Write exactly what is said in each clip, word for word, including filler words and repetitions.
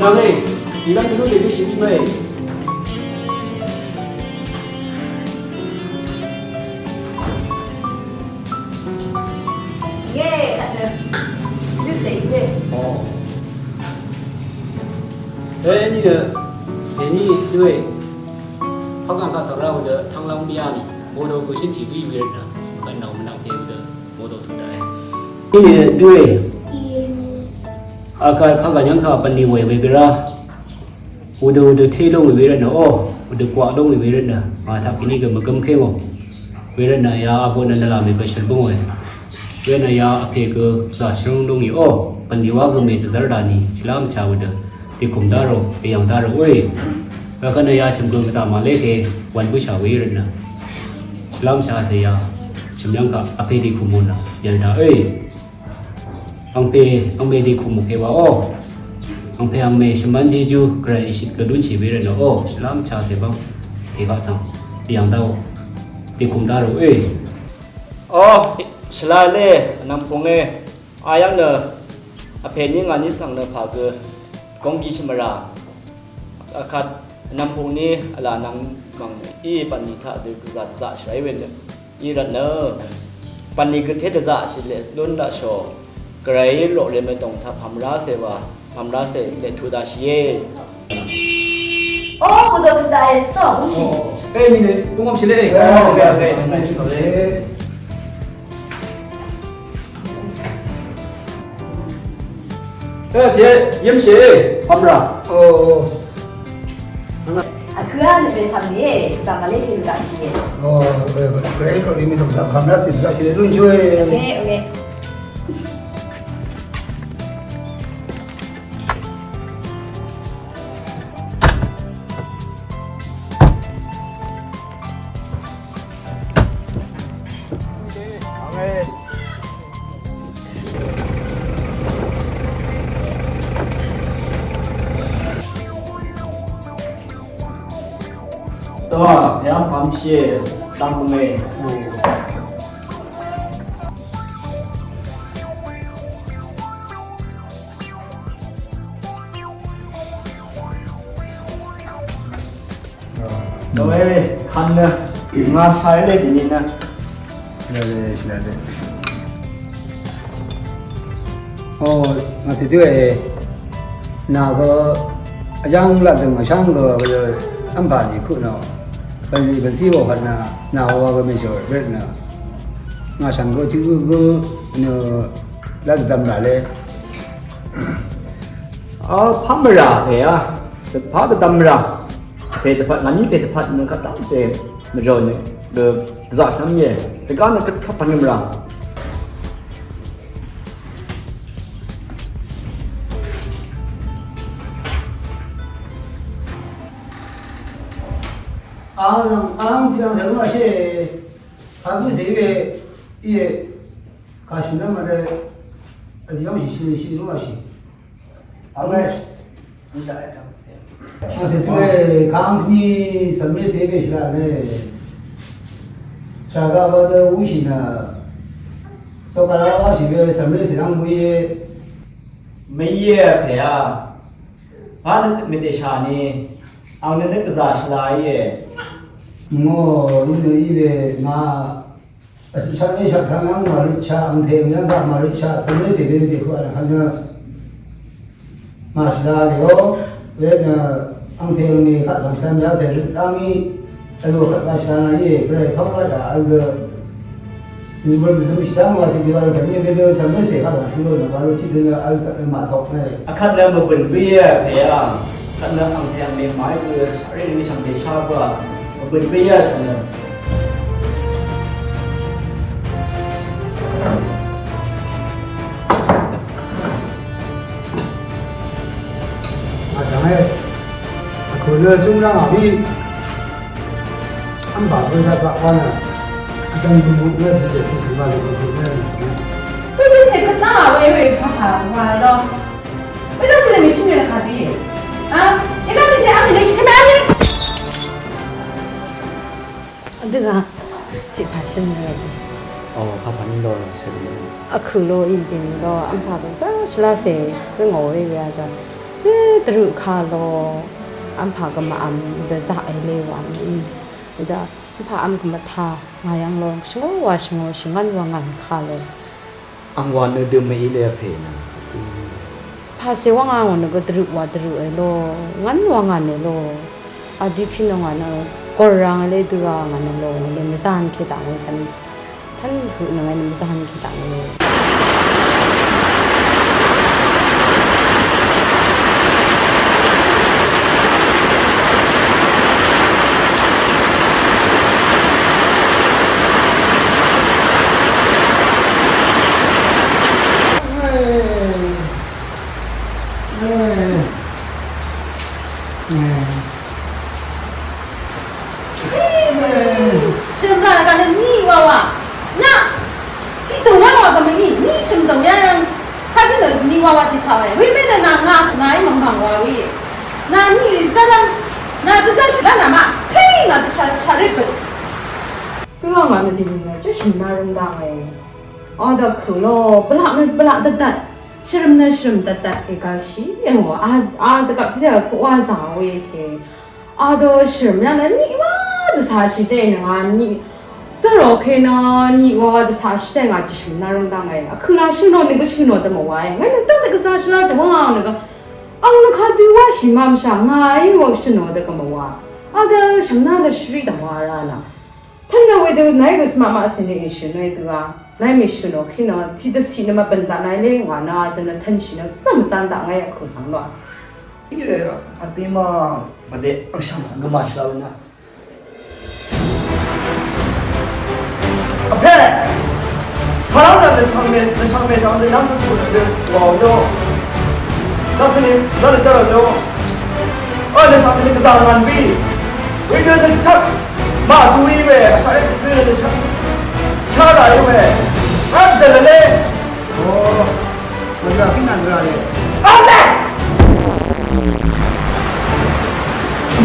Yàngè, ìlv́m dvlú dèbí shì bí mèe. Yé, dvsè yé. Ò. Eni nø, eni dvwè. Pvgàng kaq svng ra wø dø tvnglv́ng mvyá mì. Mòdò gø shønshì gø í wē rvtnø. Kvt nvng mvnvng pè wø dø mòdò tø daqe. Eni dvwè. Akvt pvgàng yv́ng kaq bv̀nlì wè we gø rá. Wudø wudø té lóngì we rvtnø ó, wudø kwaq lóngì we rvtnø, ngà taq kèní gø mvgǿm kéngò. We rvtnø ya abonø nvlà mì gø shø̀l bǿngòe. We rvtnø ya vpè gø zà shvrǿng lóngì ó, bv̀nlì wá gø mè dvzv́r dà nì, shvlá mvchà wudø, dìkùm dá rò, èyv̀ng dá rò óì. Wekvt nø ya chø̀m gø gvdà màlé ke, wv̀n bǿshà we rvtnø. Shvlá mvchà zè ya, chø̀m yv́ng kaq, vpè dìkùm mò nø, yv̀ng dà óì. Angpè, angmè dì kùmùkè wa ó. Angpè angmè shvmv́n Jejú gvray ìshit gvlúnshì we rvtnø ó. Shvlá mvchá cè bv́ng. Pè kaq svng. Yv̀ng dá ó. Dì kùm dá rò é. Ó, shvlá lé, vnvm pungé. Ayv́ng nø, vpè ní ngà ní svng nø pà gø. Góng gí shvmvrà. Akvt vnvm pung ní vlà nvng mv̀ng í bv̀nlì taq dø gvzà dvzaqshì ràí we nø í rvtnø bv̀nlì gø té dvzaqshì leq lún daqshò gvray í loqlè mvdòng taq pàmvrá cè wa pàmvrá cè leq tuq daqshìe. Ó, mvdò tuq daqe, só búngshì. Ê, mì nø búng vmshì lé. Ê, pye, yemshe, amra. Ò, ò. Vkø̄á nø pè svng rìé, zàngkàlé pè mvgaqshìe. Ò, ò, ò, rèí kò rì mì dvgaq vmrá sì dvgaqshìe lúnshúe. Oke, oke. Tøwa, yam pamshie, dang bnge. Tøwe, kan nø, ngà shàí lé dìni nø. Shìnà lé, shìnà lé. Ò, ngà sì dø è, nà gø, vjáng laq dø̀ng vsháng gø, gø, v́mpà nì kuq nò. Bv̀nlì bv̀ncí wò kvt nà, nà wà gø mèshò rvt nø. Ngà shv̀ng gø, tiq gø, gø, nø, laq dvdvm rà lé. Ò, pamvrà pè á. Dvpá dvdvm rà. Pè dvpvt, ngàní pè dvpvt nø kvt dv́ngte mvzhò nø dvzaqshv́m íe. Dvgá nø kvt kvt pvngø̀m rà. Ang, ang, ang, ang, ang, íe. Kàshì nvng mvdø, vzìyv́ng shì shì shì lúngà shì. Vngè. Vsè tø̄ kàngkvni svmré cè bèshì laq nø. Shàgaq wa dø wúshì nø. Sokara wa shì bø svmré cè lv́ng wúyé. Mvyé pè a. Pà nø mvdèshà ni. Ang nø nø gvzà shvla íe. Ngò, í nø í we ma. Vsvchvt neshaq tvng yv́ng màrøtshaq, angpè yv́ng daq màrøtshaq, svmré cè bèdø dèkøq vl vkvt nø màshvla lèò, wervtnø angpè angmè kaq svng shvla mvyá cè røt dv́ngí, vlò kvt màshvla nà íe, gvray kóng laqyà vl gø. Dvzø̀m dvzø̀m shvdv́ng wàcè dèwà rvt gv̀mí bèdø svmré cè kaq svng shvlò nø wàlò tiqdø nø vl kvt nø màtok nø. Vkvt nø mvbø̀n bǿíe pè a, vkvt nø angpè angmè màí gø shaqré rvmí shvngbe shá bǿà, mvbø̀n bǿíe tø̀nø. Vkvt nø vkø̀ nø súng rv́ng àbí v́m bà bǿ zaq zaq wá nø vdv̀ng bø̀n bø̀n nø tiqzèt bø̀n bø̀n nø. Bø̀n bø̀n sè kvt nà wē wē pàpà wà lò. Wē dv̀ng tì lè mèshìn rv̀ng kà bì. A, wē dv̀ng tì lè v́m mèshìn kvt nà bì. Vdø̀ng a, tiq pà shø̀n nø. Ò, pàpà nø lò shø̀n nø. Vkø̀ lò í dìng lò, v́m pà bø̀n zà shvlá cè, zà ngò wē wē a dv̀ng. Dvrø kà lo, vmpà gø mvvm dvzaq èle wa mì. Dvda vmpà vm gø mvtà ngà yv́ng lo, shvngó wa shvngó shì, ngv́n wa ngv̀n kà lo. Ang wa nø dø mv-í le vpè nø. Pàcè wv́ng ang wa nø gø dvrø wa dvrø èlo, ngv́n wa ngv̀n èlo. Vdí pí nø ngà nø gòrrang èle dø a ngà nø lo, nø le mvzán kè daq ngà tán. Tán høq nø ngà nø mvzán kè daq ngà lo. Shvnà gà nø ni wawa. Nà. Tiqdòng yv́ng wa gø mvni, ni shvmdòng yv́ng. Kagø nø ni wawa tiqsaq we. Wemè nø nà ngà, ngàí mv̀ngmv̀ng wa we. Nà ni rì zálv́m. Nà dvzv́ng shvlá nà ma. Pè ngà dvshà shàré bø̀n. Dø ngà ngà nø dìlì nø, jø shvmna røng dang we. Adø kø̀ lo, bvlaq nø bvlaq dvdvt. Shvrøm nø shvrøm dvdvt. Ègvlshì. Èngò, a, a, dvgvp tiqdø koqwa zà we kè. Adø shø̀m yv́ng nø niq wa dvcàshì dé nø ngà niq. Zvrò kè nø niq wa dvcàshì dé ngà dvshø̀m nà røng dv́ngè. Vkø̀ nà shø̀n nò nø gø shø̀n nò dvmò wa e. Ngà nø dv́ng dvgvzà shvlá zè wv́ng a nø gø. Ang nø kadø wa shì mamshà ngà í wa shø̀n nò dvgvmò wa. Adø shø̀m nà dvshvrì dvmò wa rà nà. Tø̄n nø wedø nàí gø svmaq maq cìnì èshø̀n we dø a. Nàí mèshø̀n nò kí nø tiqdvciq nø mvbø̀n daq nàí lé ngà nø adø nø tø̄nshì nø zv́m zv́n daq ngà í vkø̀ svng nò a. Íe, vpè ma, vdè, vshv̀m svng gø màshvla we nø. Vpè! Pàrv́ng nø lèsvng mè, lèsvng mè svng dø nv́m dø tù nø dø wàò yò. Dvtø̄ ni, dvtø̄ ni, dvtø̄ ni. Ò, lèsvng mè ni gvzà ngàn bì. Wí dø dø chvk. Màdú í we, vshvt í dø dø chvk. Chá rà í we. V́m dø lè lè. Ò. Mvdv̀m fíng nvng gvrà lè. Àng lè!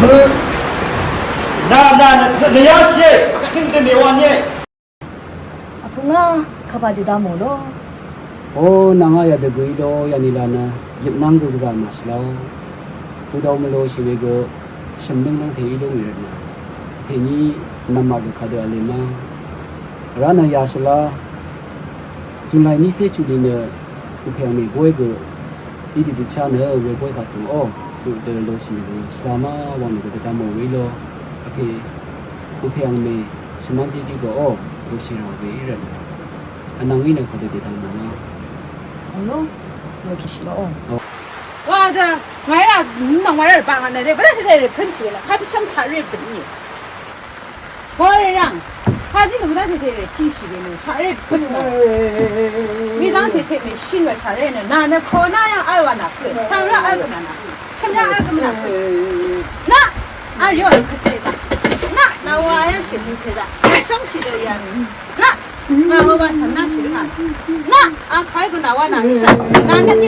Mø. Nà, nà, nà, nà, nà yá shìe. Kàkíng dø mèwà nìe. Vpø̀ngá, kàbà dèdà mò ló. Ò, nà ngà yà dvgø̀í ló, yà nìlà nø, yøpnv́ng gø gvzà màshìlá. Bødau mvlō shì we gø, shø̀m lǿng dv́ngte í lúng rì rvtnø. Pèní, nv̀mmaq gø kadø v̄le má. Vrá nø yà shvlá. July nícé chuq lì nø, Upè angmè bóy gø, ídø dø chá nø we bóy kaq svng ó, tuq dø loshì nø gø, shvla má wang nø gø dvdvm ò we í lo, vpè, upè angmè, shvmán jejú gø ó, loshì rà we í rvt. Vnvng í nø kaq dø dvdvm ò má. Ò lo, lo kì shì lo ó. Ó. Wa dø, ngàí rà, nòng wa rà rvbaq ngà nø rè, bvdv́m tètè rè pø̄n chì gø nø, kaq dø shv́m shaq rè pø̄n í. Hore rang. Hadi nungdang tete re kishi be no. Chare put no. Midang tete me shin we chare no. Na na ko na yang alwa na put. Sangra alwa na na put. Chemya alwa na put. Na. Ayo put da. Na na wa yang shi put da. Shong shi de ya. Na. Na wa ba shan na shi na. Na. A kai go na wa na ni sha. Na na ni.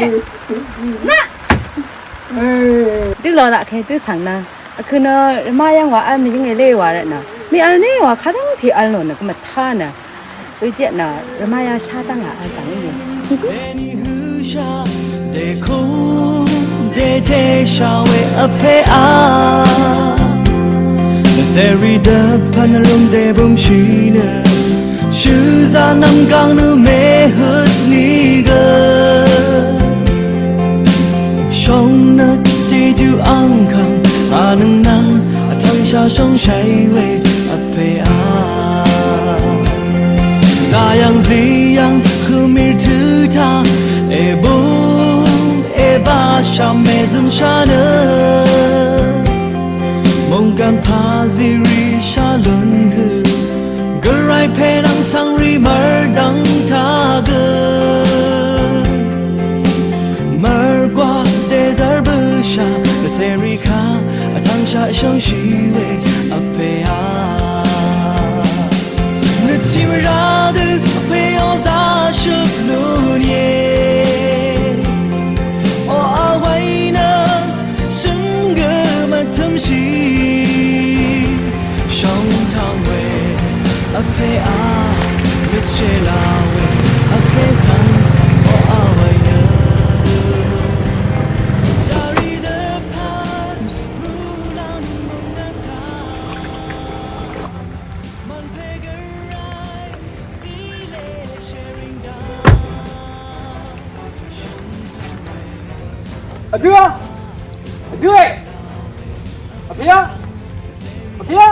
Na. Dø lo laq kè dø svng na. Vkø̄ nø rvmá yv́ng wa vl mvyǿng èlé wa rvtnø. Mì vl ní wa kadv́ngte vl nò nø gvmvt tá nø. Wē tiq nø rvmá yv́ng shá dv́ngà vl dv̀ng í nø. Dèní høsha, dèkung, dèteshà we vpè a. Vsèrí dvpvn rø̀m dèbømshì nø. Shø̀zà nv̀mgv̀ng nø mèhøt nìgø. Shóngnøt jejú angkv̀ng, anøng nvng, vtvngshà shóngshàì we vpè a. Zàyv̀ng zìyv̀ng, hømìr tø̄ taq, èbúng, èbashà mèzømshà nø. Mòngkv̀n pàzìrì shà lún hø. Gvray pè nvng svngrì mvrdv̀ng taq gø. Mvr gwà dèzvr bøshà, vsèrì kà, vtvngshà shóngshì we vpè a. Nøt shì mvrá dø vpè ò zà shøp lún íe. Ò a wáy nø shø̀n gø mvtømshì. Shóngtang we vpè a, nøt shèlá we vpè svng, ò a wáy nø. Shàrì Adø a? Adø e? Apè a? Apè a?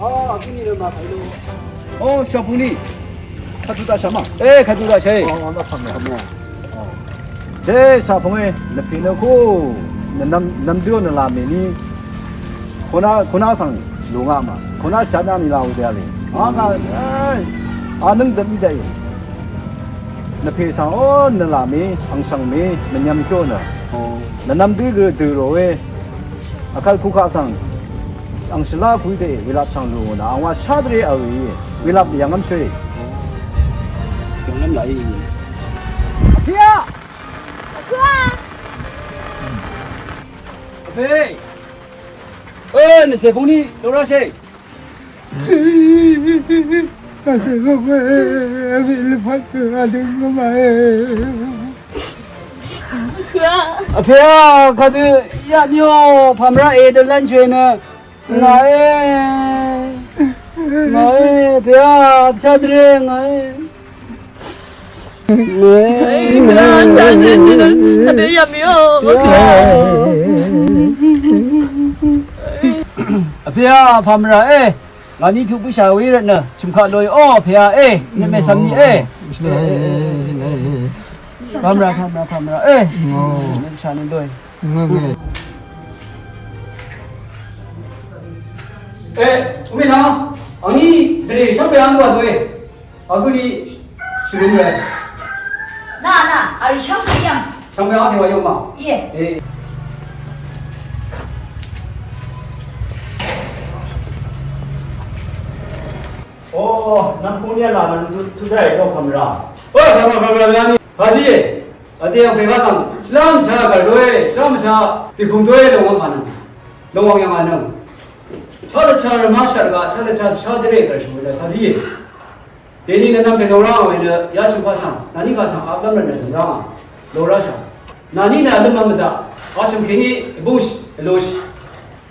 Ó, akíní nø màpè lo. Ó, shàpungní. Kàtu taq shà ma. E, kàtu taq shà e. Ó, ó, nà pv̀ng nà. Ó. Te shàpung e, nvpè nø kú, nvnvm, nvmdø nø làmè ní. Kona, kona svng lúngá ma. Kona shvt nvng ni la u dvle. Anga, ai, anøng dvm i dvle. Nvpè svng, o, nvlá mì, angshvng mì, mvnyvm kyo nø. O. Nvnvm dø gø dø ro we. Akal kuka svng. Angshvla kui de, wilap svng lu na. Angwa shadre a wi. Wilap yangam shwe. Yangam la i. Tia! Tia! Hey! Ø, nø se pungni, lo ra se. Apè a, kadø, ya nyo, pamra e, dø lan chwe nø. Ngà e. Ngà e, apè a, chadre, ngà e. Apè a, pamra e. Ngà ni tuq bøsha we rvt nø. Chø̀mkaq lòe o, apè a e. Nø mèsvm ni e. Pamra, pamra, pamra e. Nø bøsha nø lòe. E, umena. Angni dre shvngbe ang wa doe. Aguni shulung re. Nà, nà, àrì shvngbe yv̀ng. Shvngbe yv̀ng, tèwà yv̀ng ma. Ye. E. O, nvng kuni la nvng tu, tu dai do kamra. O, kamra, kamra, kamra ni. Hadi ye. Ade yv̀ng pè kà tang. Shvlam cha kar doe, shvlam cha. Bikum doe lo wang kanang. Lo wang yv̀ng anang. Cha da cha rama shar ga, cha da cha cha dere kar shvlam hadi ye. Deni nvnvm pè lorá we nø yachøng pà svng, nani kà svng ap lv́m rvt nø lorá, lorá shà. Nani nø lv́m mvdaq, achøng kèní búngshì, lúshì.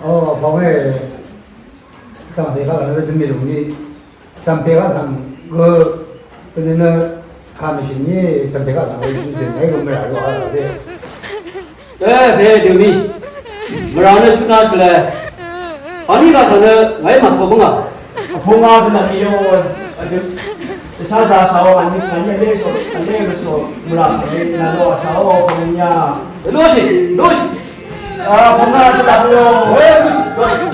O, pvngwē svng pè kà svng nø zø̀m mì lùng nì, svng pè kà svng gø, pvnø nø kà mì shì nì, svng pè kà svng gø zø̀m nì gø mvrà lorá de. E, pè dø mì. Mvrà nø chutnà shvlè. Ani kà taq nø ngàí màtō bǿngà. Vpung a dø nà mì yò. Adø. Dvsha dvsha o, ani kà ni ane so, ane so. Mvrà ni nà lò sha o, vpung nya. Lòshì, lòshì. A, vpung a dø nà mì yò. E, lòshì, lòshì.